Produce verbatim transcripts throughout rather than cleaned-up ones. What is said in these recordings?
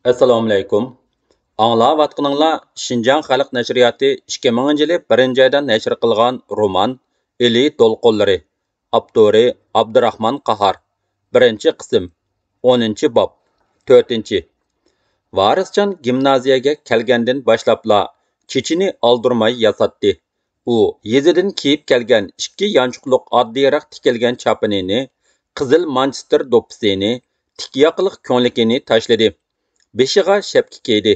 ئەسسالامۇئەلەيكۇم. ئاڭلاۋاتقىنىڭلار شىنجاڭ خەلق نەشرىياتى ئىككى مىڭىنچى يىلى بىرىنچى ئايدا نەشر قىلغان رومان ئىلى دولقۇنلىرى. ئاپتورى ئابدۇراخمان قاھار. بىرىنچى قىسىم. ئونىنچى باب. تۆتىنچى. ۋارىسجان گىمنازىيەگە كەلگەندىن باشلاپلا چېچىنى ئالدۇرماي ياساتتى. ئۇ يېزىدىن كىيىپ كەلگەن ئىككى يانچۇقلۇق ئاددىيراق تىكىلگەن چاپىنىنى، قىزىل مانچېستېر دوپپىسىنى، تىك ياقىلىق كۆڭلىكىنى تاشلىدى. بېشىغا شەپكە كىيدى.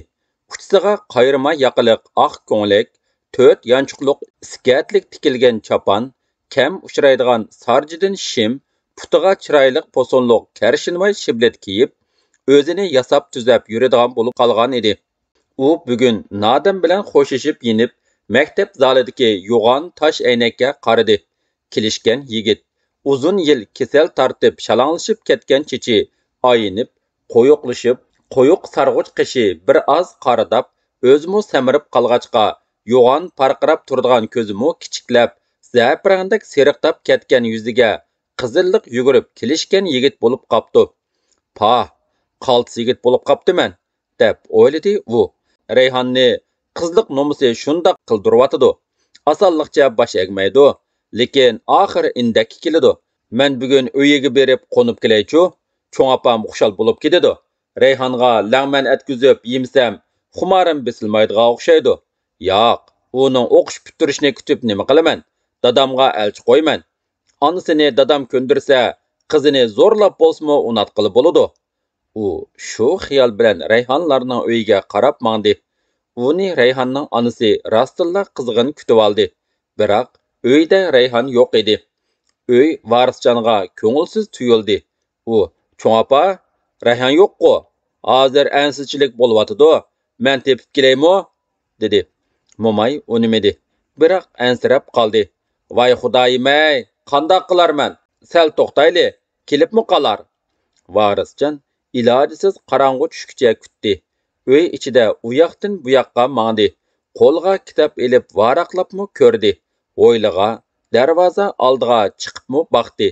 ئۇچىسىغا قايرىما ياقىلىق ئاق كۆڭلەك، تۆت يانچۇقلۇق ئىسكەتلىك تىكىلگەن چاپان، كەم ئۇچرايدىغان سارجىدىن شىم، پۇتىغا چىرايلىق پوسونلۇق كەرشىنۋاي شىبلىت كىيىپ، ئۆزىنى ياساپ تۈزەپ يۈرىدىغان بولۇپ قالغان ئىدى. ئۇ بۈگۈن نادەم بىلەن خوشلىشىپ يېنىپ، مەكتەپ زالىدىكى يوغان تاش ئەينەككە قارىدى. كېلىشكەن يىگىت. ئۇزۇن يىل كېسەل تارتىپ شالاڭلىشىپ كەتكەن چېچى ئاينىپ، قويۇقلىشىپ، قويۇق سارغۇچ قېشى بىر ئاز قارىداپ، ئۆزىمۇ سەمرىپ قالغاچقا، يوغان پارقىراپ تۇرىدىغان كۆزىمۇ كىچىكلەپ، زەپىرەندەك سېرىقلاپ كەتكەن يۈزىگە قىزىللىق يۈگۈرۈپ كېلىشكەن يىگىت بولۇپ قاپتۇ. پاھ، قالتىس يىگىت بولۇپ قاپتىمەن، دەپ ئويلىدى ئۇ. رەيھاننى قىزلىق نومۇسى شۇنداق قىلدۇرۇۋاتىدۇ. ئاسانلىقچە باش ئەگمەيدۇ، لېكىن ئاخىرى ئىندەككە كېلىدۇ. مەن بۈگۈن ئۆيىگە بېرىپ قونۇپ كېلەيچۇ، چوڭ ئاپام خۇشال بولۇپ كېتىدۇ. رەيھانغا لەڭمەن ئەتكۈزۈپ يېمىسەم، خۇمارىم بېسىلمايدىغان ئوخشايدۇ. ياق، ئۇنىڭ ئوقۇش پۈتتۈرۈشىنى كۈتۈپ نېمە قىلىمەن؟ دادامغا ئەلچى قويىمەن. ئانىسىنى دادام كۆندۈرسە، قىزىنى زورلاپ بولسىمۇ ئۇناتقىلى بولىدۇ. ئۇ شۇ خىيال بىلەن رەيھانلارنىڭ ئۆيىگە قاراپ ماڭدى. ئۇنى رەيھاننىڭ ئانىسى راستتىنلا قىزغىن كۈتۈۋالدى. بىراق، ئۆيدە رەيھان يوق ئىدى. ئۆي ۋارىسجانغا كۆڭۈلسىز تۇيۇلدى. ئۇ، چوڭ ئاپا، رەيھان يوققۇ؟ ھازىر ئەنسىزچىلىك بولۇۋاتىدۇ. مەن تېپىپ كېلەيمۇ؟ دېدى. موماي ئۇنىمىدى. بىراق ئەنسىرەپ قالدى. ۋاي خۇدايىم-ئەي، قانداق قىلارمەن؟ سەل توختايلى، كېلىپمۇ قالار. ۋارىسجان ئىلاجسىز قاراڭغۇ چۈشكىچە كۈتتى. ئۆي ئىچىدە ئۇياقتىن بۇياققا ماڭدى. قولىغا كىتاب ئېلىپ ۋاراقلاپمۇ كۆردى. ھويلىغا، دەرۋازا ئالدىغا چىقىپمۇ باقتى.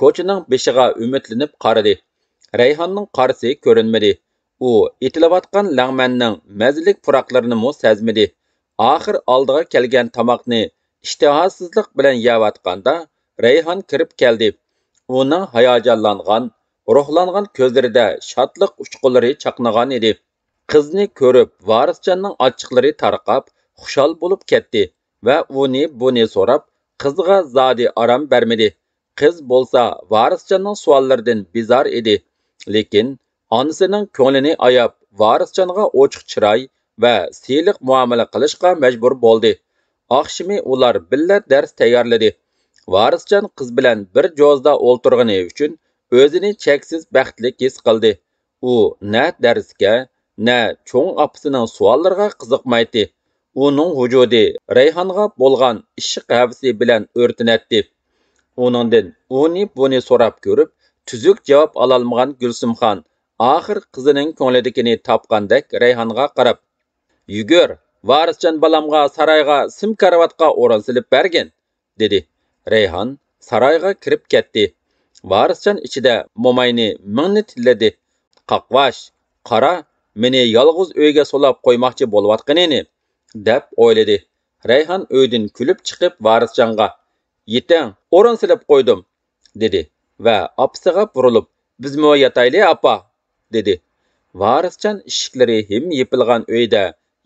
كوچىنىڭ بېشىغا ئۈمىدلىنىپ قارىدى. رەيھاننىڭ قارىسى كۆرۈنمىدى. ئۇ ئېتىلىۋاتقان لەڭمەننىڭ مەززىلىك پۇراقلىرىنىمۇ سەزمىدى. ئاخىر ئالدىغا كەلگەن تاماقنى ئىشتىھاسىزلىق بىلەن يەۋاتقاندا، رەيھان كىرىپ كەلدى. ئۇنىڭ ھاياجانلانغان، روھلانغان كۆزلىرىدە شادلىق ئۇچقۇنلىرى چاقنىغان ئىدى. قىزنى كۆرۈپ، ۋارىسجاننىڭ ئاچچىقلىرى تارقاپ، خۇشال بولۇپ كەتتى ۋە ئۇنى بۇنى سوراپ، قىزغا زادى ئارام بەرمىدى. قىز بولسا ۋارىسجاننىڭ سوئاللىرىدىن بىزار ئىدى. لېكىن ئانىسىنىڭ كۆڭلىنى ئاياپ، ۋارىسجانغا ئوچۇق چىراي ۋە سىلىق مۇئامىلە قىلىشقا مەجبۇر بولدى. ئاخشىمى ئۇلار بىللە دەرس تەييارلىدى. ۋارىسجان قىز بىلەن بىر جوزىدا ئولتۇرغىنى ئۈچۈن ئۆزىنى چەكسىز بەختلىك ھېس قىلدى. ئۇ نە دەرسكە، نە چوڭ ئاپىسىنىڭ سوئاللىرىغا قىزىقمايتتى. ئۇنىڭ ۋۇجۇدى رەيھانغا بولغان ئىشق ھەۋىسى بىلەن ئۆرتىنەتتى. ئۇنىڭدىن ئۇنى بۇنى سوراپ كۆرۈپ، تۈزۈك جاۋاب ئالالمىغان گۈلسۈمخان ئاخىر قىزىنىڭ كۆڭلىدىكىنى تاپقاندەك رەيھانغا قاراپ، يۈگۈر، ۋارىسجان بالامغا سارايغا سىم كارىۋاتقا ئورۇن سېلىپ بەرگىن، دېدى. رەيھان سارايغا كىرىپ كەتتى. ۋارىسجان ئىچىدە موماينى مىڭنى تىللىدى. قاقۋاش، قارا، مېنى يالغۇز ئۆيگە سولاپ قويماقچى بولۇۋاتقىنىنى، دەپ ئويلىدى. رەيھان ئۆيدىن كۈلۈپ چىقىپ ۋارىسجانغا، يېتىڭ، ئورۇن سېلىپ قويدۇم، دېدى ۋە ئاپىسىغا بۇرۇلۇپ، بىزمۇ ياتايلى، ئاپا، دېدى. ۋارىسجان ئىشىكلىرى ھىم يېپىلغان ئۆيدە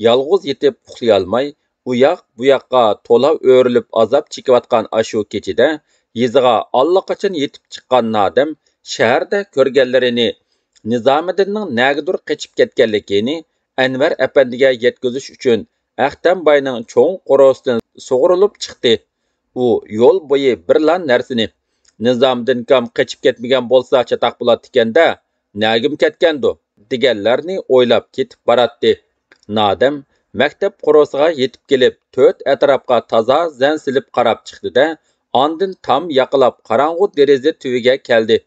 يالغۇز يېتىپ ئۇخلىيالماي، ئۇياق بۇياققا تولا ئۆرۈلۈپ ئازاب چېكىۋاتقان ئاشۇ كېچىدە يېزىغا ئاللىقاچان يېتىپ چىققان نادەم شەھەردە كۆرگەنلىرىنى، نىزامىدىننىڭ نەگىدۇر قېچىپ كەتكەنلىكىنى ئەنۋەر ئەپەندىگە يەتكۈزۈش ئۈچۈن ئەختەم باينىڭ چوڭ قورۇسىدىن سۇغۇرۇلۇپ چىقتى. ئۇ يول بويى بىرلا نەرسىنى، نىزامىدىنكام قېچىپ كەتمىگەن بولسا چاتاق بولاتتىكەن-دە، نەگىمۇ كەتكەندۇ؟ دېگەنلەرنى ئويلاپ كېتىپ باراتتى. نادەم مەكتەپ قورۇسىغا يېتىپ كېلىپ، تۆت ئەتراپقا تازا زەن سېلىپ قاراپ چىقتى-دە، ئاندىن تام ياقىلاپ قاراڭغۇ دېرىزە تۈۋىگە كەلدى.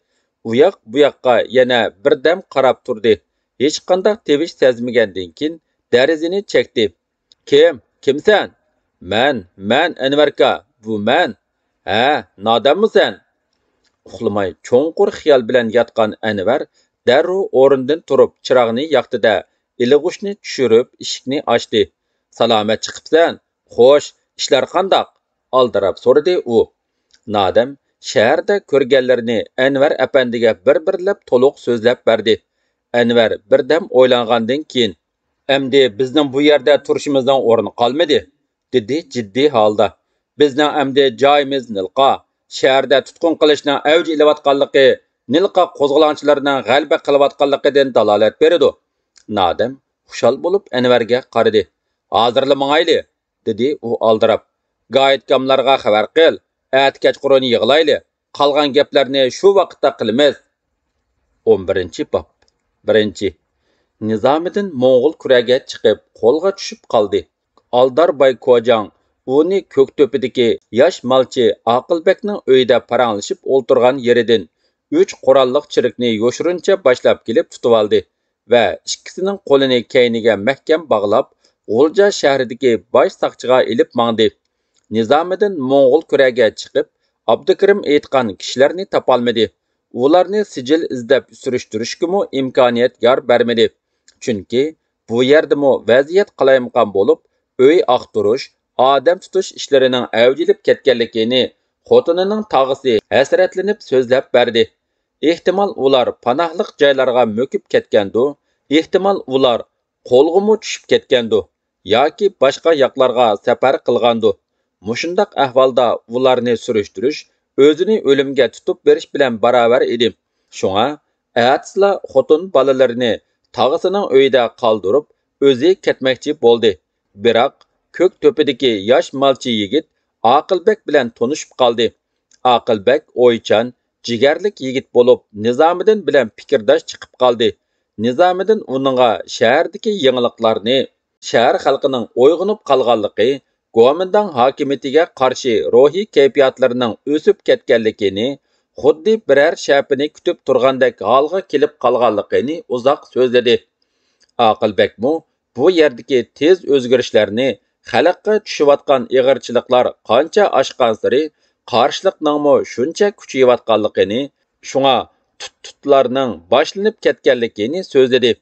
ئۇياق بۇياققا يەنە بىردەم قاراپ تۇردى. ھېچقانداق تىۋىش سەزمىگەندىن كېيىن دېرىزىنى چەكتى. كىم؟ كىمسەن؟ مەن، مەن ئەنۋەركا، بۇ مەن. ھە، نادەممۇ سەن؟ ئۇخلىماي چوڭقۇر خىيال بىلەن ياتقان ئەنۋەر دەررۇ ئورنىدىن تۇرۇپ چىراغنى ياقتى-دە، ئىلغۇچنى چۈشۈرۈپ ئىشىكنى ئاچتى. سالامەت چىقىپسەن؟ خوش، ئىشلار قانداق؟ ئالدىراپ سورىدى ئۇ. نادەم شەھەردە كۆرگەنلىرىنى ئەنۋەر ئەپەندىگە بىر-بىرلەپ تولۇق سۆزلەپ بەردى. ئەنۋەر بىردەم ئويلانغاندىن كېيىن، ئەمدى بىزنىڭ بۇ يەردە تۇرۇشىمىزنىڭ ئورنى قالمىدى، دېدى جىددىي ھالدا. بىزنىڭ ئەمدى جايىمىز نىلقا. شەھەردە تۇتقۇن قىلىشنىڭ ئەۋج ئېلىۋاتقانلىقى، نىلقا قوزغىلاڭچىلىرىنىڭ غەلىبە قىلىۋاتقانلىقىدىن دالالەت بېرىدۇ. نادەم خۇشال بولۇپ ئەنۋەرگە قارىدى. ھازىرلا ماڭايلى، دېدى ئۇ ئالدىراپ. گايىتكاملارغا خەۋەر قىل، ئەتە كەچقۇرۇن يىغىلايلى. قالغان گەپلەرنى شۇ ۋاقىتتا قىلىمىز. ئون بىرىنچى باب. بىرىنچى. نىزامىدىن موڭغۇل كۈرەگە چىقىپ، قولغا چۈشۈپ قالدى. ئالدار باي كوجاڭ ئۇنى كۆكتۆپىدىكى ياش مالچى ئاقىلبەكنىڭ ئۆيىدە پاراڭلىشىپ ئولتۇرغان يېرىدىن ئۈچ قوراللىق چېرىكنى يوشۇرۇنچە باشلاپ كېلىپ تۇتۇۋالدى ۋە ئىككىسىنىڭ قولىنى كەينىگە مەھكەم باغلاپ، غۇلجا شەھىرىدىكى باش ساقچىغا ئېلىپ ماڭدى. نىزامىدىن موڭغۇل كۈرەگە چىقىپ، ئابدۇكېرىم ئېيتقان كىشىلەرنى تاپالمىدى. ئۇلارنى سىجىل ئىزدەپ سۈرۈشتۈرۈشكىمۇ ئىمكانىيەت يار بەرمىدى. چۈنكى بۇ يەردىمۇ ۋەزىيەت قالايمىقان بولۇپ، ئۆي ئاختۇرۇش، ئادەم تۇتۇش ئىشلىرىنىڭ ئەۋج ئېلىپ كەتكەنلىكىنى خوتۇنىنىڭ تاغىسى ھەسرەتلىنىپ سۆزلەپ بەردى. ئېھتىمال، ئۇلار پاناھلىق جايلارغا مۆكۈپ كەتكەندۇ، ئېھتىمال، ئۇلار قولغىمۇ چۈشۈپ كەتكەندۇ ياكى باشقا ياقلارغا سەپەر قىلغاندۇ. مۇشۇنداق ئەھۋالدا ئۇلارنى سۈرۈشتۈرۈش ئۆزىنى ئۆلۈمگە تۇتۇپ بېرىش بىلەن باراۋەر ئىدى. شۇڭا ئەتىسىلا خوتۇن بالىلىرىنى تاغىسىنىڭ ئۆيىدە قالدۇرۇپ، ئۆزى كەتمەكچى بولدى. بىراق، كۆكتۆپىدىكى ياش مالچى يىگىت ئاقىلبەك بىلەن تونۇشۇپ قالدى. ئاقىلبەك ئويچان، جىگەرلىك يىگىت بولۇپ، نىزامىدىن بىلەن پىكىرداش چىقىپ قالدى. نىزامىدىن ئۇنىڭغا شەھەردىكى يېڭىلىقلارنى، شەھەر خەلقىنىڭ ئويغىنىپ قالغانلىقى، گومىنداڭ ھاكىمىيىتىگە قارشى روھىي كەيپىياتلىرىنىڭ ئۆسۈپ كەتكەنلىكىنى، خۇددى بىرەر شەپىنى كۈتۈپ تۇرغاندەك ھالغا كېلىپ قالغانلىقىنى ئۇزاق سۆزلىدى. ئاقىلبەكمۇ بۇ يەردىكى تېز ئۆزگىرىشلەرنى، خەلققە چۈشۈۋاتقان ئېغىرچىلىقلار قانچە ئاشقانسېرى قارشىلىقنىڭمۇ شۇنچە كۈچىيىۋاتقانلىقىنى، شۇڭا تۇت-تۇتلارنىڭ باشلىنىپ كەتكەنلىكىنى سۆزلىدى.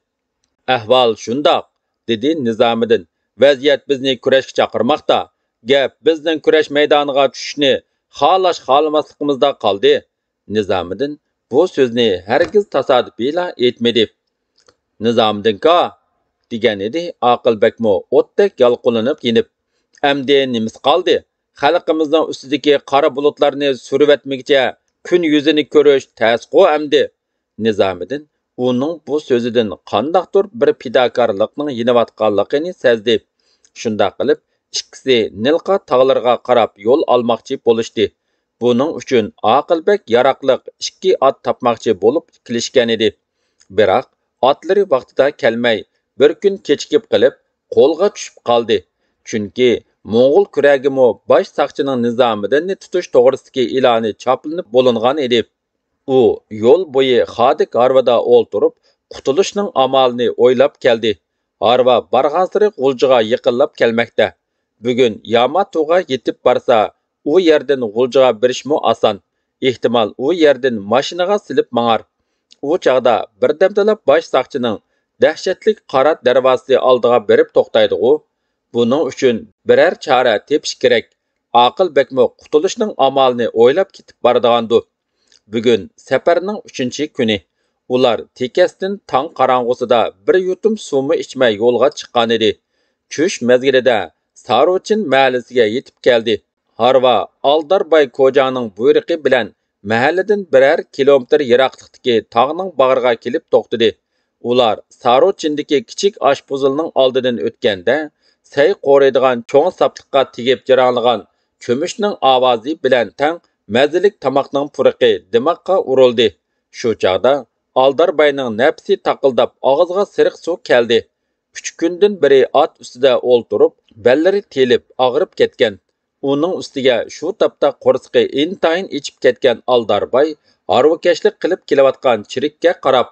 ئەھۋال شۇنداق، دېدى نىزامىدىن. ۋەزىيەت بىزنى كۈرەشكە چاقىرماقتا. گەپ بىزنىڭ كۈرەش مەيدانىغا چۈشۈشنى خالاش-خالىماسلىقىمىزدا قالدى. نىزامىدىن بۇ سۆزنى ھەرگىز تاسادىپىيلا ئېيتمىدى. نىزامىدىنكا، دېگەن ئىدى ئاقىلبەكمۇ ئوتتەك يالقۇنلىنىپ يېنىپ. ئەمدى نېمىسى قالدى؟ خەلقىمىزنىڭ ئۈستىدىكى قارا بۇلۇتلارنى سۈرۈۋەتمىگۈچە كۈن يۈزىنى كۆرۈش تەسقۇ ئەمدى. نىزامىدىن ئۇنىڭ بۇ سۆزىدىن قانداقتۇر بىر پىداكارلىقنىڭ يېنىۋاتقانلىقىنى سەزدى. شۇنداق قىلىپ، ئىككىسى نىلقا تاغلىرىغا قاراپ يول ئالماقچى بولۇشتى. بۇنىڭ ئۈچۈن ئاقىلبەك ياراقلىق ئىككى ئات تاپماقچى بولۇپ كېلىشكەنىدى. بىراق، ئاتلىرى ۋاقتىدا كەلمەي، بىر كۈن كېچىكىپ قېلىپ، قولغا چۈشۈپ قالدى. چۈنكى موڭغۇل كۈرەگىمۇ باش ساقچىنىڭ نىزامىدىننى تۇتۇش توغرىسىدىكى ئېلانى چاپلىنىپ بولۇنغان ئىدى. ئۇ يول بويى خادىك ھارۋىدا ئولتۇرۇپ، قۇتۇلۇشنىڭ ئامالىنى ئويلاپ كەلدى. ھارۋا بارغانسېرى غۇلجىغا يېقىنلاپ كەلمەكتە. بۈگۈن ياماتوغا يېتىپ بارسا، ئۇ يەردىن غۇلجىغا بېرىشمۇ ئاسان. ئېھتىمال، ئۇ يەردىن ماشىنىغا سېلىپ ماڭار. ئۇ چاغدا بىردەمدىلا باش ساقچىنىڭ دەھشەتلىك قارا دەرۋازىسى ئالدىغا بېرىپ توختايدىغۇ. بۇنىڭ ئۈچۈن بىرەر چارە تېپىش كېرەك. ئاقىل بەگمۇ قۇتۇلۇشنىڭ ئامالىنى ئويلاپ كېتىپ بارىدىغاندۇ. بۈگۈن سەپەرنىڭ ئۈچىنچى كۈنى. ئۇلار تېكەستىن تاڭ قاراڭغۇسىدا بىر يۇتۇم سۇمۇ ئىچمەي يولغا چىققانىدى. چۈش مەزگىلىدە ساروچىن مەھەللىسىگە يېتىپ كەلدى. ھارۋا ئالدار باي كوجاڭنىڭ بۇيرۇقى بىلەن مەھەللىدىن بىرەر كىلومېتىر يىراقلىقتىكى تاغنىڭ باغرىغا كېلىپ توختىدى. ئۇلار ساروچىندىكى كىچىك ئاشپۇزۇلنىڭ ئالدىدىن ئۆتكەندە، سەي قورۇيدىغان چوڭ ساپلىققا تېگىپ جاراڭلىغان چۆمۈچنىڭ ئاۋازى بىلەن تەڭ مەززىلىك تاماقنىڭ پۇرىقى دىماققا ئۇرۇلدى. شۇ چاغدا ئالدار باينىڭ نەپىسى تاقىلداپ، ئاغزىغا سېرىق سۇ كەلدى. ئۈچ كۈندىن بېرى ئات ئۈستىدە ئولتۇرۇپ، بەللىرى تېلىپ، ئاغرىپ كەتكەن. ئۇنىڭ ئۈستىگە شۇ تاپتا قورسىقى ئىنتايىن ئېچىپ كەتكەن ئالدار باي ھارۋىكەشلىك قىلىپ كېلىۋاتقان چېرىككە قاراپ،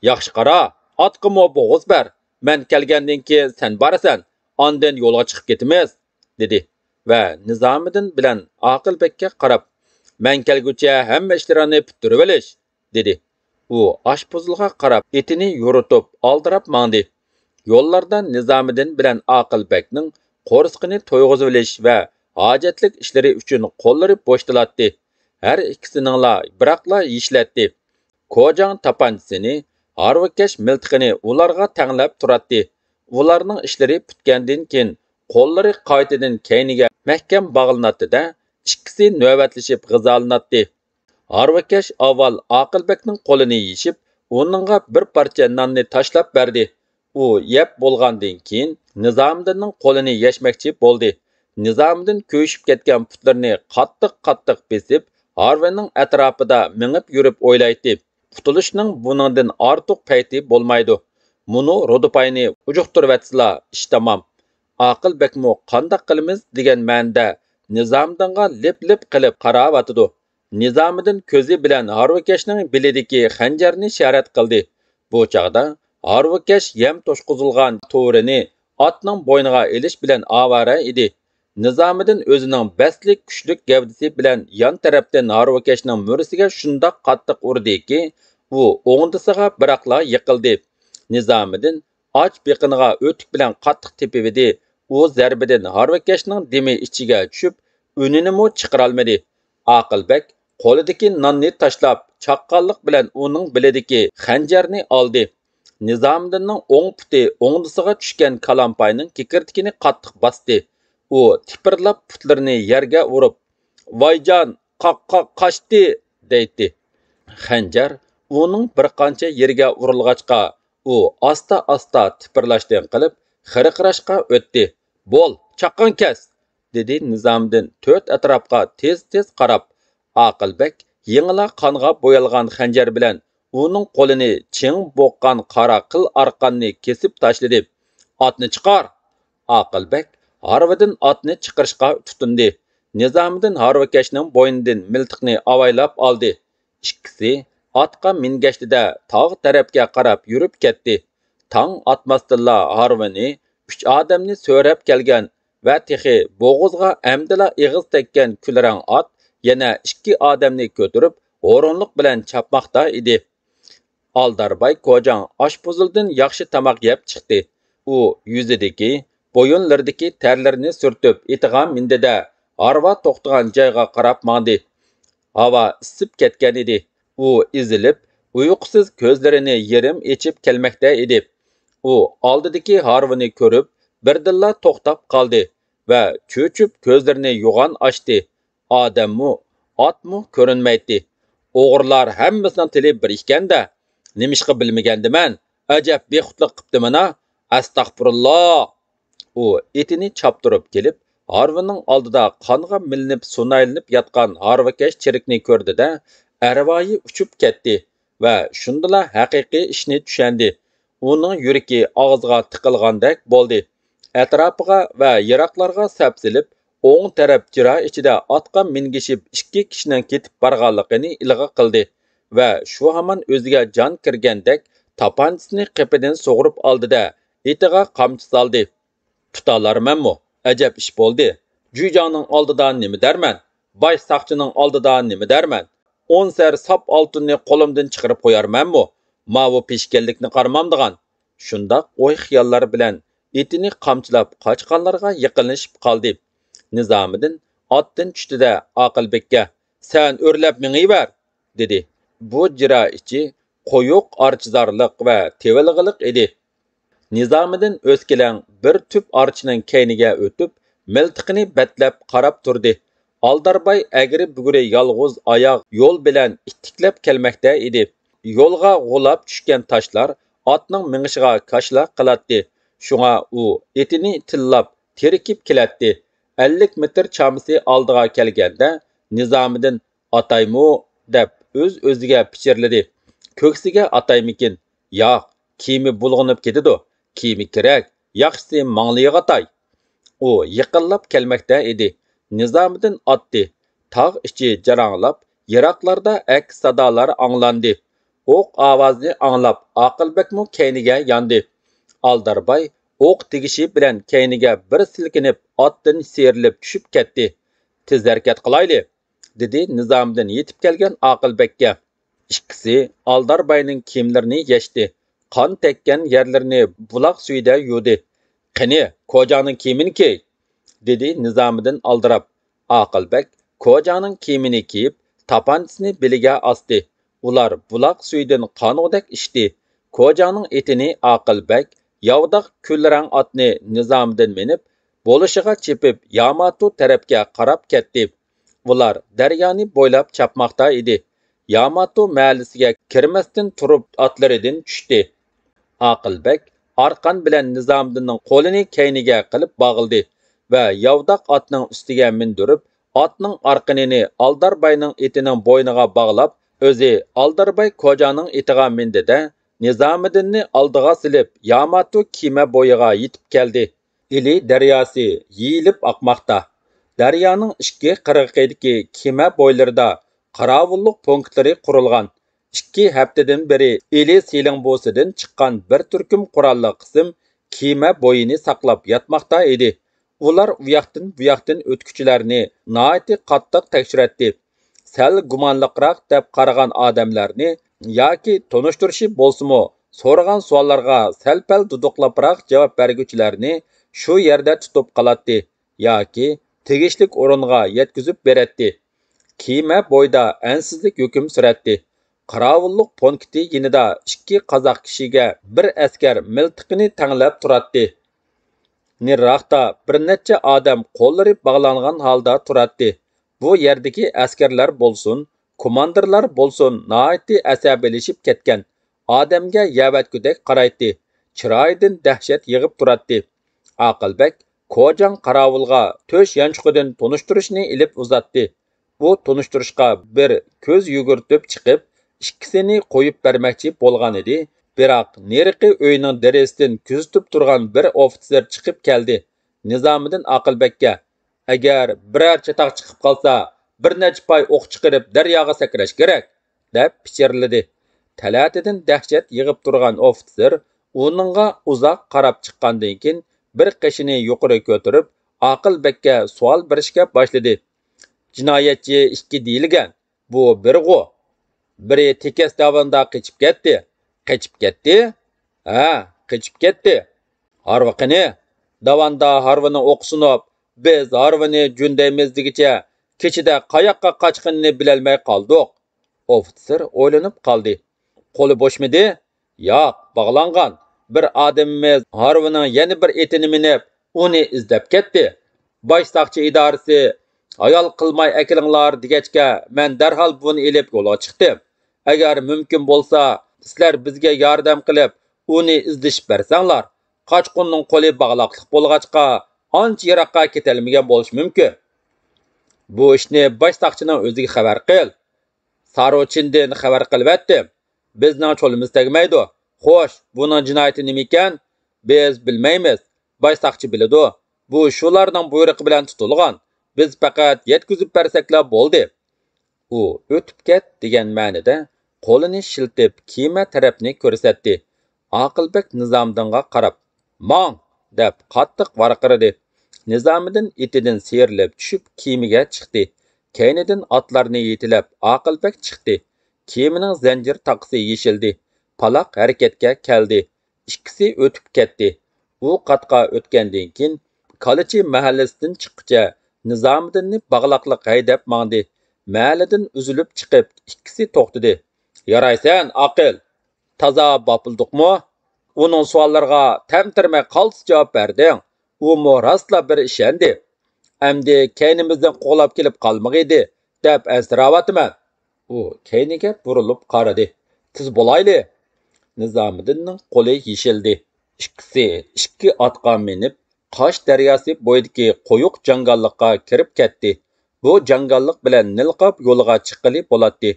«ياخشى قارا، ئاتقىمۇ بوغۇز بەر، مەن كەلگەندىن كېيىن سەن بارىسەن، ئاندىن يولغا چىقىپ كېتىمىز» دېدى ۋە نىزامىدىن بىلەن ئاقىل بەگكە قاراپ، «مەن كەلگۈچە ھەممە ئىشلىرىڭنى پۈتتۈرۈۋېلىش» دېدى. ئۇ ئاشپۇزۇلغا قاراپ ئېتىنى يورۇتۇپ ئالدىراپ ماڭدى. يوللاردا نىزامىدىن بىلەن ئاقىل بەگنىڭ قورسىقىنى تويغۇزۇۋېلىش ۋە ھاجەتلىك ئىشلىرى ئۈچۈن قوللىرى بوشىتىلاتتى. ھەر ئىككىسىنىڭلا بىراقلا يېشىلەتتى. كوجاڭ تاپانچىسىنى، ھارۋىكەش مىلتىقىنى ئۇلارغا تەڭلەپ تۇراتتى. ئۇلارنىڭ ئىشلىرى پۈتكەندىن كېيىن، قوللىرى قايتىدىن كەينىگە مەھكەم باغلىناتتى-دە، ئىككىسى نۆۋەتلىشىپ غىزالىناتتى. ھارۋىكەش ئاۋۋال ئاقىلبەكنىڭ قولىنى يېشىپ، ئۇنىڭغا بىر پارچە ناننى تاشلاپ بەردى. ئۇ يەپ بولغاندىن كېيىن، نىزامىدىننىڭ قولىنى يەشمەكچى بولدى. نىزامىدىن كۆيۈشۈپ كەتكەن پۇتلىرىنى قاتتىق-قاتتىق بېسىپ، ھارۋىنىڭ ئەتراپىدا مېڭىپ يۈرۈپ ئويلايتتى. قۇتۇلۇشنىڭ بۇنىڭدىن ئارتۇق پەيتى بولمايدۇ. مۇنۇ رۇدۇپاينى ئۇجۇقتۇرۇۋەتسىلا، ئىش تامام. ئاقىل بەكمۇ قانداق قىلىمىز دېگەن مەنىدە نىزامىدىنغا لىپ-لىپ قىلىپ قاراۋاتىدۇ. نىزامىدىن كۆزى بىلەن ھارۋىكەشنىڭ بېلىدىكى خەنجەرنى ئىشارەت قىلدى. بۇ چاغدا ھارۋىكەش يەم توشقۇزۇلغان تۇۋىرىنى ئاتنىڭ بوينىغا ئېلىش بىلەن ئاۋارە ئىدى. نىزامىدىن ئۆزىنىڭ بەستلىك كۈچلۈك گەۋدىسى بىلەن يان تەرەپتىن ھارۋىكەشنىڭ مۈرىسىگە شۇنداق قاتتىق ئۇردىكى، ئۇ ئوڭدىسىغا بىراقلا يىقىلدى. نىزامىدىن ئاچ بېقىنىغا ئۆتۈك بىلەن قاتتىق تېپىۋىدى. ئۇ زەربىدىن ھارۋىكەشنىڭ دېمى ئىچىگە چۈشۈپ، ئۈنىنىمۇ چىقىرالمىدى. ئاقىل بەگ قولىدىكى ناننى تاشلاپ، چاققانلىق بىلەن ئۇنىڭ بېلىدىكى خەنجەرنى ئالدى. نىزامىدىننىڭ ئوڭ پۇتى ئوڭدىسىغا چۈشكەن كالامپاينىڭ كېكىردىكىنى قاتتىق باستى. ئۇ تىپىرلاپ پۇتلىرىنى يەرگە ئۇرۇپ، «ۋايجان، قا-، قا-، قاچتى!» دەيتتى. خەنجەر ئۇنىڭ بىر قانچە يېرىگە ئۇرۇلغاچقا، ئۇ ئاستا-ئاستا تىپىرلاشتىن قېلىپ، خىرقىراشقا ئۆتتى. «بول، چاققان كەس!» دېدى نىزامىدىن تۆت ئەتراپقا تېز-تېز قاراپ. ئاقىل بەگ يېڭىلا قانغا بويالغان خەنجەر بىلەن ئۇنىڭ قولىنى چىڭ بوغقان قارا قىل ئارقاننى كېسىپ تاشلىدى. «ئاتنى چىقار!» ئاقىل بەگ ھارۋىدىن ئاتنى چىقىرىشقا تۇتۇندى. نىزامىدىن ھارۋىكەشنىڭ بوينىدىن مىلتىقنى ئاۋايلاپ ئالدى. ئىككىسى ئاتقا مىنگەشتىدە تاغ تەرەپكە قاراپ يۈرۈپ كەتتى. تاڭ ئاتماستىنلا ھارۋىنى، ئۈچ ئادەمنى سۆرەپ كەلگەن ۋە تېخى بوغۇزغا ئەمدىلا ئېغىز تەگكەن كۈلرەڭ ئات يەنە ئىككى ئادەمنى كۆتۈرۈپ، ھۇرۇنلۇق بىلەن چاپماقتا ئىدى. ئالدارباي كوجاڭ ئاشپۇزۇلدىن ياخشى تاماق يەپ چىقتى. ئۇ يۈزىدىكى، بويۇنلىرىدىكى تەرلىرىنى سۈرتۈپ ئېتىغا مىندى-دە، ھارۋا توختىغان جايغا قاراپ ماڭدى. ھاۋا ئىسسىپ كەتكەن ئىدى. ئۇ ئېزىلىپ، ئۇيقۇسىز كۆزلىرىنى يېرىم ئېچىپ كەلمەكتە ئىدى. ئۇ ئالدىدىكى ھارۋىنى كۆرۈپ، بىردىنلا توختاپ قالدى ۋە چۆچۈپ كۆزلىرىنى يوغان ئاچتى. ئادەممۇ، ئاتمۇ كۆرۈنمەيتتى. «ئوغرىلار ھەممىسىنىڭ تىلى بىر ئىكەن-دە! نېمىشقا بىلمىگەندىمەن؟ ئەجەب بىخۇدلۇق قىپتىمەن-ھە! ئەستەغپۇرۇللا!» ئۇ ئېتىنى چاپتۇرۇپ كېلىپ، ھارۋىنىڭ ئالدىدا قانغا مىلىنىپ سۇنايلىنىپ ياتقان ھارۋىكەش چېرىكنى كۆردى-دە، ئەرۋايى ئۇچۇپ كەتتى ۋە شۇندىلا ھەقىقىي ئىشنى چۈشەندى. ئۇنىڭ يۈرىكى ئاغزىغا تىقىلغاندەك بولدى. ئەتراپىغا ۋە يىراقلارغا سەپسېلىپ، ئوڭ تەرەپ جىرا ئىچىدە ئاتقا مىنگىشىپ ئىككى كىشىنىڭ كېتىپ بارغانلىقىنى ئىلغا قىلدى ۋە شۇ ھامان ئۆزىگە جان كىرگەندەك تاپانچىسىنى قېپىدىن سۇغۇرۇپ ئالدى-دە، ئېتىغا قامچا سالدى. «تۇتالارمەنمۇ؟ ئەجەب ئىش بولدى! جۈيجاڭنىڭ ئالدىدا نېمە دەرمەن؟ باش ساقچىنىڭ ئالدىدا نېمە دەرمەن؟ ئون سەر ساپ ئالتۇننى قولۇمدىن چىقىرىپ قويارمەنمۇ؟ ماۋۇ پېشكەللىكنى قارىمامدىغان!» شۇنداق ئوي-خىياللار بىلەن ئېتىنى قامچىلاپ قاچقانلارغا يېقىنلىشىپ قالدى. نىزامىدىن ئاتتىن چۈشتى-دە، ئاقىل بەگكە: «سەن ئۆرلەپ مېڭىۋەر!» دېدى. بۇ جىرا ئىچى قويۇق ئارچىزارلىق ۋە تېۋىلغىلىق ئىدى. نىزامىدىن ئۆسكىلەڭ بىر تۈپ ئارچىنىڭ كەينىگە ئۆتۈپ، مىلتىقىنى بەتلەپ قاراپ تۇردى. ئالدارباي ئەگرى-بۈگرى يالغۇز ئاياغ يول بىلەن ئىتتىكلەپ كەلمەكتە ئىدى. يولغا غۇلاپ چۈشكەن تاشلار ئاتنىڭ مېڭىشىغا كاشىلا قىلاتتى. شۇڭا ئۇ ئېتىنى تىللاپ، تېرىكىپ كېلەتتى. ئەللىك مېتىر چامىسى ئالدىغا كەلگەندە، نىزامىدىن «ئاتايمۇ؟» دەپ ئۆز-ئۆزىگە پىچىرلىدى. كۆكسىگە ئاتايمىكىن؟ ياق، كىيىمى بۇلغىنىپ كېتىدۇ. كىيىمى كېرەك، ياخشىسى ماڭلىيىغا ئاتاي. ئۇ يېقىنلاپ كەلمەكتە ئىدى. نىزامىدىن ئاتتى. تاغ ئىچى جاراڭلاپ، يىراقلاردا ئەكس سادالار ئاڭلاندى. ئوق ئاۋازىنى ئاڭلاپ، ئاقىل بەگمۇ كەينىگە ياندى. ئالدارباي ئوق تېگىشى بىلەن كەينىگە بىر سىلكىنىپ، ئاتتىن سىيرىلىپ چۈشۈپ كەتتى. «تېز ھەرىكەت قىلايلى!» دېدى نىزامىدىن يېتىپ كەلگەن ئاقىل بەگكە. ئىككىسى ئالدارباينىڭ كىيىملىرىنى يەشتى، قان تەگكەن يەرلىرىنى بۇلاق سۈيىدە يۇدى. «قېنى، كوجاڭنىڭ كىيىمىنى كىي!» دېدى نىزامىدىن ئالدىراپ. ئاقىل بەگ كوجاڭنىڭ كىيىمىنى كىيىپ، تاپانچىسىنى بېلىگە ئاستى. ئۇلار بۇلاق سۈيىدىن قانغۇدەك ئىچتى. كوجاڭنىڭ ئېتىنى ئاقىل بەگ ياۋىداق كۈلرەڭ ئاتنى نىزامىدىن مىنىپ، بولۇشىغا چېپىپ، ياماتو تەرەپكە قاراپ كەتتى. ئۇلار دەريانى بويلاپ چاپماقتا ئىدى. ياماتو مەھەللىسىگە كىرمەستىن تۇرۇپ ئاتلىرىدىن چۈشتى. ئاقىل بەگ ئارقان بىلەن نىزامىدىننىڭ قولىنى كەينىگە قىلىپ باغلىدى ۋە ياۋىداق ئاتنىڭ ئۈستىگە مىندۈرۈپ، ئاتنىڭ ئارقىنىنى ئالدارباينىڭ ئېتىنىڭ بوينىغا باغلاپ، ئۆزى ئالدارباي كوجانىڭ ئېتىغا مىندى-دە، نىزامىدىننى ئالدىغا سېلىپ، ياماتو كېمە بويىغا يېتىپ كەلدى. ئىلى دەرياسى يېيىلىپ ئاقماقتا. دەريانىڭ ئىككى قىرغىقىدىكى كېمە بويلىرىدا قاراۋۇللۇق پونكىتلىرى قۇرۇلغان. ئىككى ھەپتىدىن بېرى ئىلى سېلىڭبۇسىدىن چىققان بىر تۈركۈم قوراللىق قىسىم كېمە بويىنى ساقلاپ ياتماقتا ئىدى. ئۇلار ئۇياقتىن-بۇياقتىن ئۆتكۈچىلەرنى ناھايىتى قاتتىق تەكشۈرەتتى. سەل گۇمانلىقراق دەپ قارىغان ئادەملەرنى ياكى تونۇشتۇرۇشى بولسىمۇ، سورىغان سوئاللارغا سەل-پەل دۇدۇقلاپراق جاۋاب بەرگۈچىلەرنى شۇ يەردە تۇتۇپ قالاتتى ياكى تېگىشلىك ئورۇنغا يەتكۈزۈپ بېرەتتى. كېمە بويىدا ئەنسىزلىك ھۆكۈم سۈرەتتى. قاراۋۇللۇق پونكىتى يېنىدا ئىككى قازاق كىشىگە بىر ئەسكەر مىلتىقىنى تەڭلەپ تۇراتتى. نېرىراقتا بىر نەچچە ئادەم قوللىرى باغلانغان ھالدا تۇراتتى. بۇ يەردىكى ئەسكەرلەر بولسۇن، كوماندىرلار بولسۇن ناھايىتى ئەسەبىيلىشىپ كەتكەن، ئادەمگە يەۋەتكۈدەك قارايتتى. چىرايىدىن دەھشەت يېغىپ تۇراتتى. ئاقىل بەگ كوجاڭ قاراۋۇلغا تۆش يانچۇقىدىن تونۇشتۇرۇشنى ئېلىپ ئۇزاتتى. بۇ تونۇشتۇرۇشقا بىر كۆز يۈگۈرتۈپ چىقىپ، ئىككىسىنى قويۇپ بەرمەكچى بولغانىدى، بىراق نېرىقى ئۆينىڭ دېرىزىسىدىن كۆزىتىپ تۇرغان بىر ئوفىتسېر چىقىپ كەلدى. نىزامىدىن ئاقىل بەگكە، «ئەگەر بىرەر چاتاق چىقىپ قالسا، بىر نەچچە پاي ئوق چىقىرىپ دەرياغا سەكرەش كېرەك!» دەپ پىچىرلىدى. تەلەتىدىن دەھشەت يېغىپ تۇرغان ئوفىتسېر ئۇنىڭغا ئۇزاق قاراپ چىققاندىن كېيىن، بىر قېشىنى يۇقىرى كۆتۈرۈپ، ئاقىل بەگكە سوئال بېرىشكە باشلىدى. «جىنايەتچى ئىككى دېيىلگەن، بۇ بىرغۇ؟ بىرى تېكەس داۋاندا قېچىپ كەتتى.» «قېچىپ كەتتى؟» «ھە، قېچىپ كەتتى.» «ھارۋا قېنى؟» «داۋاندا ھارۋىنىڭ ئوقى سۇنۇپ، بىز ھارۋىنى جۈندەيمىز دېگۈچە، كېچىدە قاياققا قاچقىنىنى بىلەلمەي قالدۇق.» ئوفىتسېر ئويلىنىپ قالدى. «قولى بوشمىدى؟» «ياق، باغلانغان. بىر ئادىمىمىز ھارۋىنىڭ يەنە بىر ئېتىنى مىنىپ، ئۇنى ئىزدەپ كەتتى. باش ساقچى ئىدارىسى، ھايال قىلماي ئەكېلىڭلار دېگەچكە، مەن دەرھال بۇنى ئېلىپ يولغا چىقتىم. ئەگەر مۇمكىن بولسا، سىلەر بىزگە ياردەم قىلىپ، ئۇنى ئىزدىشىپ بەرسەڭلار. قاچقۇننىڭ قولى باغلاقلىق بولغاچقا، ئانچە يىراققا كېتەلمىگەن بولۇشى مۇمكىن.» «بۇ ئىشنى باش ساقچىنىڭ ئۆزىگە خەۋەر قىل.» «ساروچىندىن خەۋەر قىلىۋەتتىم. بىزنىڭ چولىمىز تەگمەيدۇ. خوش، بۇنىڭ جىنايىتى نېمىكەن؟» «بىز بىلمەيمىز. باش ساقچى بىلىدۇ. بۇ شۇلارنىڭ بۇيرۇقى بىلەن تۇتۇلغان. بىز پەقەت يەتكۈزۈپ بەرسەكلا بولدى.» ئۇ «ئۆتۈپ كەت» دېگەن مەنىدە قولىنى شىلتىپ، كېمە تەرەپنى كۆرسەتتى. ئاقىل بەگ نىزامىدىنغا قاراپ، «ماڭ!» دەپ قاتتىق ۋارقىرىدى. نىزامىدىن ئېتىدىن سىيرىلىپ چۈشۈپ، كېمىگە چىقتى. كەينىدىن ئاتلارنى يېتىلەپ، ئاقىل بەگ چىقتى. كېمىنىڭ زەنجىر تاقىسى يېشىلدى. پالاق ھەرىكەتكە كەلدى. ئىككىسى ئۆتۈپ كەتتى. ئۇ قاتقا ئۆتكەندىن كېيىن، كالىچى مەھەللىسىدىن چىققۇچە نىزامىدىننى باغلاقلىق ھەيدەپ ماڭدى. مەھەللىدىن ئۈزۈلۈپ چىقىپ، ئىككىسى توختىدى. «يارايسەن، ئاقىل! تازا باپلىدۇقمۇ؟ ئۇنىڭ سوئاللىرىغا تەمتىرىمەي قالتىس جاۋاب بەردىڭ. ئۇمۇ راستلا بىر ئىشەندى. ئەمدى كەينىمىزدىن قوغلاپ كېلىپ قالمىغىيدى دەپ ئەنسىرەۋاتىمەن.» ئۇ كەينىگە بۇرۇلۇپ قارىدى. «تېز بولايلى!» نىزامىدىننىڭ قولى يېشىلدى. ئىككىسى ئىككى ئاتقا مىنىپ، قاش دەرياسى بويىدىكى قويۇق جاڭگاللىققا كىرىپ كەتتى. بۇ جاڭگاللىق بىلەن نىلقاپ يولىغا چىققىلى بولاتتى.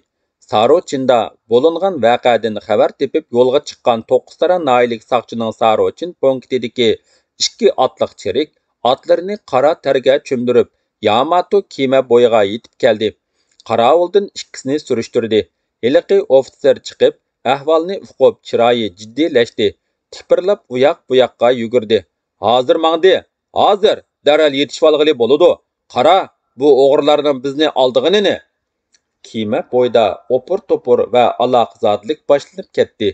ساروچىندا بولۇنغان ۋەقەدىن خەۋەر تېپىپ يولغا چىققان توققۇزتارا ناھىيەلىك ساقچىنىڭ ساروچىن پونكىتىدىكى ئىككى ئاتلىق چېرىك ئاتلىرىنى قارا تەرگە چۆمدۈرۈپ، ياماتو كېمە بويىغا يېتىپ كەلدى. قاراۋۇلدىن ئىككىسىنى سۈرۈشتۈردى. ھېلىقى ئوفىتسېر چىقىپ، ئەھۋالنى ئۇقۇپ، چىرايى جىددىيلەشتى. تىپىرلاپ ئۇياق بۇياققا يۈگۈردى. «ھازىر ماڭدى، ھازىر! دەرھال يېتىشىۋالغىلى بولىدۇ. قارا، بۇ ئوغرىلارنىڭ بىزنى ئالدىغىنىنى!» كېمە بويىدا ئوپۇر-توپۇر ۋە ئالاقىزادىلىك باشلىنىپ كەتتى.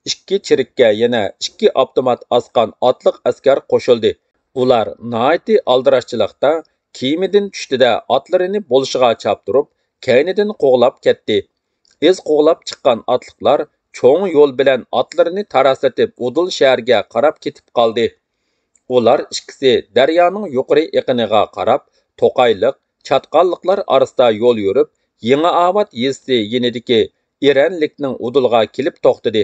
ئىككى چېرىككە يەنە ئىككى ئاپتومات ئاسقان ئاتلىق ئەسكەر قوشۇلدى. ئۇلار ناھايىتى ئالدىراشچىلىقتا كېمىدىن چۈشتى-دە، ئاتلىرىنى بولۇشىغا چاپتۇرۇپ، كەينىدىن قوغلاپ كەتتى. ئىز قوغلاپ چىققان ئاتلىقلار چوڭ يول بىلەن ئاتلىرىنى تاراسلىتىپ، ئۇدۇل شەھەرگە قاراپ كېتىپ قالدى. ئۇلار ئىككىسى دەريانىڭ يۇقىرى ئېقىنىغا قاراپ، توقايلىق، چاتقاللىقلار ئارىسىدا يول يۈرۈپ، يېڭىئاۋات يېزىسى يېنىدىكى ئېرەنلىكنىڭ ئۇدۇلىغا كېلىپ توختىدى.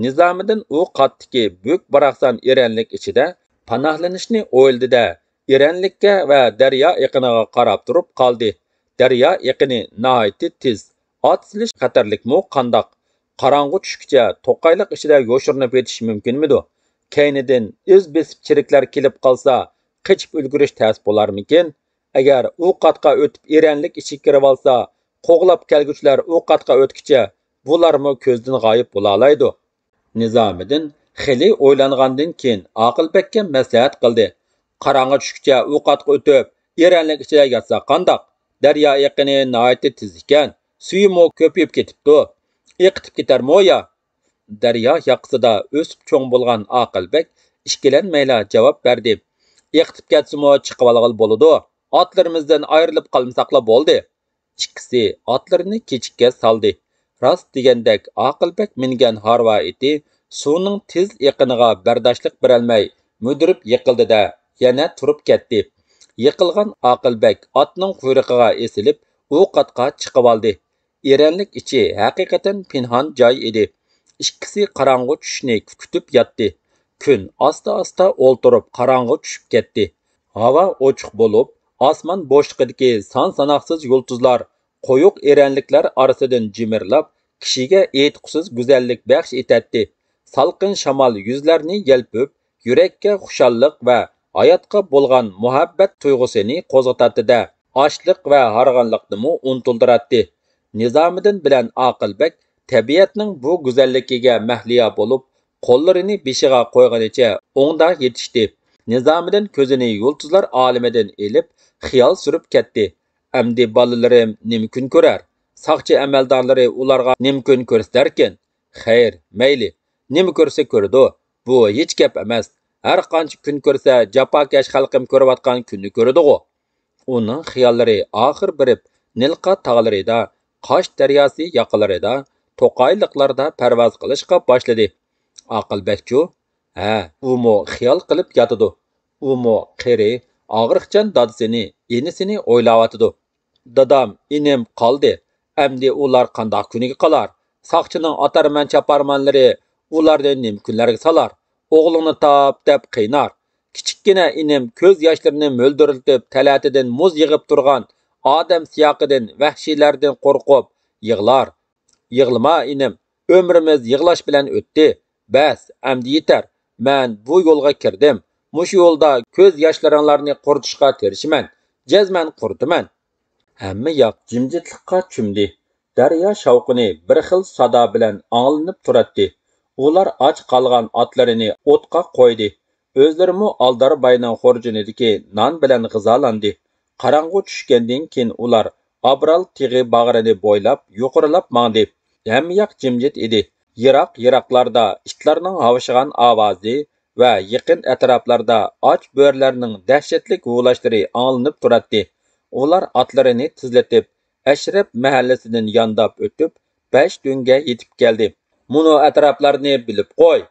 نىزامىدىن ئۇ قاتتىكى بۈك-باراقسان ئېرەنلىك ئىچىدە پاناھلىنىشنى ئويلىدى-دە، ئېرەنلىككە ۋە دەريا ئېقىنىغا قاراپ تۇرۇپ قالدى. دەريا ئېقىنى ناھايىتى تېز. ئات سېلىش خەتەرلىكمۇ قانداق؟ قاراڭغۇ چۈشكىچە توقايلىق ئىچىدە يوشۇرۇنۇپ يېتىش مۇمكىنمىدۇ؟ كەينىدىن ئىز بېسىپ چېرىكلەر كېلىپ قالسا، قېچىپ ئۈلگۈرۈش تەس بولارمىكىن؟ ئەگەر ئۇ قاتقا ئۆتۈپ ئېرەنلىك ئىچىگە كىرىۋالسا، قوغلاپ كەلگۈچىلەر ئۇ قاتقا ئۆتكۈچە بۇلارمۇ كۆزدىن غايىب بولالايدۇ. نىزامىدىن خېلى ئويلانغاندىن كېيىن ئاقىلبەگكە مەسلىھەت قىلدى. قاراڭغۇ چۈشكىچە ئۇ قاتقا ئۆتۈپ، ئېرەنلىك ئىچىدە ياتساق قانداق؟ دەريا ئېقىنى ناھايىتى تېز ئىكەن، سۈيىمۇ كۆپىيىپ كېتىپتۇ. ئېقىتىپ كېتەرمۇ يا؟ دەريا ياقىسىدا ئۆسۈپ چوڭ بولغان ئاقىلبەگ ئىككىلەنمەيلا جاۋاب بەردى. ئېقىتىپ كەتسىمۇ چىقىۋالغىلى بولىدۇ. ئاتلىرىمىزدىن ئايرىلىپ قالمىساقلا بولدى. ئىككىسى ئاتلىرىنى كېچىككە سالدى. راست دېگەندەك، ئاقىلبەگ مىنگەن ھارۋا ئېتى سۇنىڭ تېز ئېقىنىغا بەرداشلىق بېرەلمەي، مۈدۈرۈپ يىقىلدى-دە، يەنە تۇرۇپ كەتتى. يىقىلغان ئاقىلبەگ ئاتنىڭ قۇيرۇقىغا ئېسىلىپ، ئۇ قاتقا چىقىۋالدى. ئېرەنلىك ئىچى ھەقىقەتەن پىنھان جاي ئىدى. ئىككىسى قاراڭغۇ چۈشۈشنى كۈتۈپ ياتتى. كۈن ئاستا-ئاستا ئولتۇرۇپ قاراڭغۇ چۈشۈپ كەتتى. ھاۋا ئوچۇق بولۇپ، ئاسمان بوشلۇقىدىكى سان-ساناقسىز يۇلتۇزلار قويۇق ئېرەنلىكلەر ئارىسىدىن جىمىرلاپ، كىشىگە ئېيتقۇسىز گۈزەللىك بەخش ئېتەتتى. سالقىن شامال يۈزلەرنى يەلپۈپ، يۈرەككە خۇشاللىق ۋە ھاياتقا بولغان مۇھەببەت تۇيغۇسىنى قوزغىتاتتى-دە، ئاچلىق ۋە ھارغىنلىقنىمۇ ئۇنتۇلدۇراتتى. نىزامىدىن بىلەن ئاقىلبەگ تەبىئەتنىڭ بۇ گۈزەللىكىگە مەھلىيا بولۇپ، قوللىرىنى بېشىغا قويغىنىچە ئوڭدا يېتىشتى. نىزامىدىن كۆزىنى يۇلتۇزلار ئالىمىدىن ئېلىپ، خىيال سۈرۈپ كەتتى. ئەمدى بالىلىرىم نېمە كۈن كۆرەر؟ ساقچى ئەمەلدارلىرى ئۇلارغا نېمە كۈن كۆرسىتەركىن؟ خەير، مەيلى، نېمە كۆرسە كۆرىدۇ. بۇ ھېچ گەپ ئەمەس. ھەر قانچە كۈن كۆرسە، جاپاكەش خەلقىم كۆرۈۋاتقان كۈننى كۆرىدىغۇ. ئۇنىڭ خىياللىرى ئاخىر بېرىپ نىلقا تاغلىرىدا، قاش دەرياسى ياقىلىرىدا، توقايلىقلاردا پەرۋاز قىلىشقا باشلىدى. ئاقىلبەگچۇ؟ ھە، ئۇمۇ خىيال قىلىپ ياتىدۇ. ئۇمۇ قېرى، ئاغرىقچان دادىسىنى، ئىنىسىنى ئويلاۋاتىدۇ. دادام، ئىنىم قالدى. ئەمدى ئۇلار قانداق كۈنىگە قالار؟ ساقچىنىڭ ئاتارمەن-چاپارمەنلىرى ئۇلارنى نېمە كۈنلەرگە سالار؟ ئوغلۇڭنى تاپ دەپ قىينار. كىچىككىنە ئىنىم كۆز ياشلىرىنى مۆلدۈرلىتىپ، تەلەتىدىن مۇز يىغىپ تۇرغان ئادەم سىياقىدىن، ۋەھشىيلەردىن قورقۇپ يىغلار. يىغلىما، ئىنىم، ئۆمرىمىز يىغلاش بىلەن ئۆتتى. بەس، ئەمدى يېتەر. مەن بۇ يولغا كىردىم. مۇشۇ يولدا كۆز ياشلىرىڭلارنى قۇرۇتۇشقا تىرىشىمەن. جەزمەن قۇرۇتىمەن. ھەممە ياق جىمجىتلىققا چۆمدى. دەريا شاۋقۇنى بىر خىل سادا بىلەن ئاڭلىنىپ تۇراتتى. ئۇلار ئاچ قالغان ئاتلىرىنى ئوتقا قويدى. ئۆزلىرىمۇ ئالدار باينىڭ خورجۇنىدىكى نان بىلەن غىزالاندى. قاراڭغۇ چۈشكەندىن كېيىن ئۇلار ئابرال تېغى باغرىنى بويلاپ يۇقىرىلاپ ماڭدى. ھەممە ياق جىمجىت ئىدى. يىراق-يىراقلاردا ئىتلارنىڭ ھاۋشىغان ئاۋازى ۋە يېقىن ئەتراپلاردا ئاچ بۆرىلەرنىڭ دەھشەتلىك ھۇۋلاشلىرى ئاڭلىنىپ تۇراتتى. ئۇلار ئاتلىرىنى تېزلىتىپ، ئەشرەپ مەھەللىسىدىن يانداپ ئۆتۈپ، بەش دۆڭگە يېتىپ كەلدى. مۇنۇ ئەتراپلارنى بىلىپ قوي،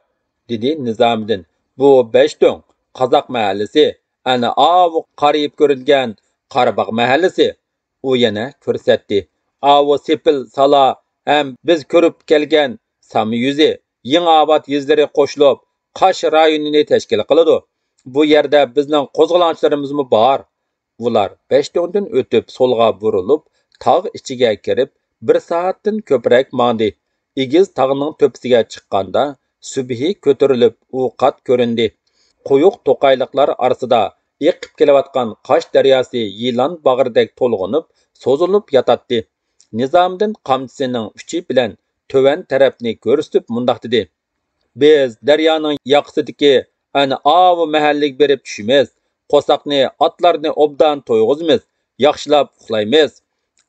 دېدى نىزامىدىن. بۇ بەش دۆڭ، قازاق مەھەللىسى، ئەنە ئاۋۇ قارىيىپ كۆرۈنگەن قاراباغ مەھەللىسى. ئۇ يەنە كۆرسەتتى. ئاۋۇ سېپىل سالا ھەم بىز كۆرۈپ كەلگەن ساما يۈزى، يېڭىئاۋات يېزىلىرى قوشۇلۇپ، قاش رايونىنى تەشكىل قىلىدۇ. بۇ يەردە بىزنىڭ قوزغىلاڭچىلىرىمىزمۇ بار. ئۇلار بەشتۆڭدىن ئۆتۈپ، سولغا بۇرۇلۇپ، تاغ ئىچىگە كىرىپ، بىر سائەتتىن كۆپرەك ماڭدى. ئېگىز تاغنىڭ تۆپىسىگە چىققاندا، سۈبھى كۆتۈرۈلۈپ، ئۇ قات كۆرۈندى. قويۇق توقايلىقلار ئارىسىدا ئېقىپ كېلىۋاتقان قاش دەرياسى يىلان باغرىدەك تولغىنىپ، سوزۇلۇپ ياتاتتى. نىزامىدىن قامچىسىنىڭ ئۇچى بىلەن تۆۋەن تەرەپنى كۆرسىتىپ مۇنداق دېدى: بىز دەريانىڭ ياقىسىدىكى ئەنە ئاۋۇ مەھەللىگە بېرىپ چۈشىمىز. قورساقنى، ئاتلارنى ئوبدان تويغۇزىمىز. ياخشىلاپ ئۇخلايمىز.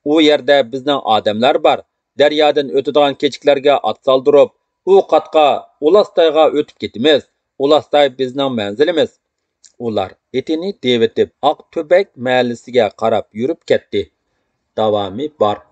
ئۇ يەردە بىزنىڭ ئادەملەر بار. دەريادىن ئۆتىدىغان كېچىكلەرگە ئات سالدۇرۇپ، ئۇ قاتقا ئۇلاستايغا ئۆتۈپ كېتىمىز. ئۇلاستاي بىزنىڭ مەنزىلىمىز. ئۇلار ئېتىنى دېۋىتىپ، ئاق تۆبەك مەھەللىسىگە قاراپ يۈرۈپ كەتتى. داۋامى بار.